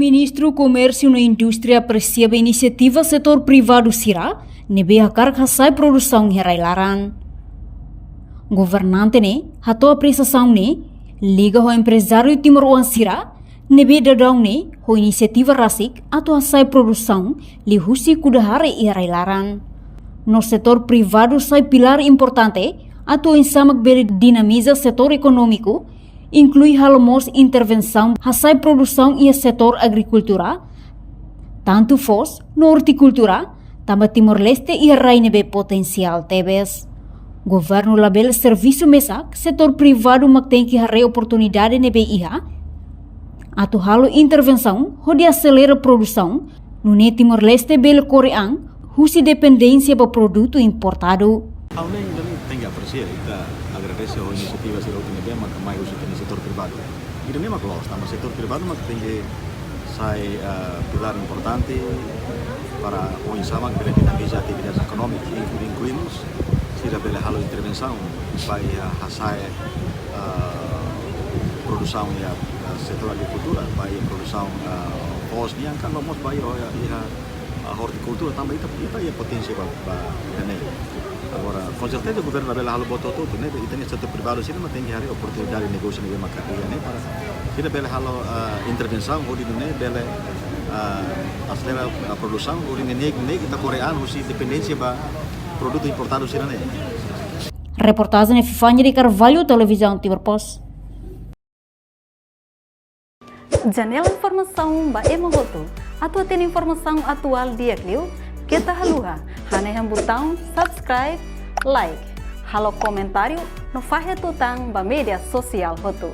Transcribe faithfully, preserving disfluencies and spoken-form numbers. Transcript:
Ministru Komérsiu no Indústria apresia ba inisiativa setór privadu sira ne'ebé hakarak hasa'e produsaun iha rai-laran. Governante ne'e hato'o apresiasaun ne'e liga ho emprezáriu timoroan sira ne'ebé daudaun ne'e ho inisiativa rasik atu hasa'e produsaun liuhusi kuda hare iha rai-laran. No setór privadu sai pilár importante atu oinsá mak bele dinamiza setór ekonómiku, inklui halo mós intervensaun hasa'e produsaun iha setór agrikultura, tantu foos no ortikultura, tanba Timor-Leste iha rai ne'ebé potensiál tebes. Governu labele servisu mesak setór privadu, mak tenke haree oportunidade ne'ebé iha atu halo intervensaun hodi aselera produsaun, nune'e Timor-Leste bele kore an husi dependénsia ba produtu importadu. Ha'u ne'e, ita ne'e tenke apresia, ita agradese ho inisiativa sira hotu ne'ebé mak mai husi ita-nia setór privadu. Ida-ne'e mak loos, tanba setór privadu mak tenke sai, ah, pilár importante para oinsá mak bele dinamiza atividade ekonómika, inklu-, inklui mós sira bele halo intervensaun ba iha hasa'e, ah, produsaun iha, ah, setór agrikultura, ba iha produsaun, ah, foos nian, ka lae mós ba iha, iha, ah, ortikultura, tanba ita, ita iha poténsia ba, ba ida-ne'e. Agora, konserteza governu labele halo buat hotu-hotu, ne'e, ita-nia setór privadu sira mak tenke haree oportunidade negósiu ne'ebé maka iha ne'e para sira bele halo, ah, intervensaun hodi nune'e bele, ah, aselera, ah, produsaun hodi nune'e, nune'e ita kore an husi dependénsia ba produtu importadu sira-ne'e. Reportajen Epifania de Carvalho, Televizaun Timor Post. Janela informasaun ba ema hotu. Atu hatene informasaun atuál di'ak liu, keta haluha hanehan butaun subscribe, like, halo komentáriu no fahe tutan ba média sosiál hotu.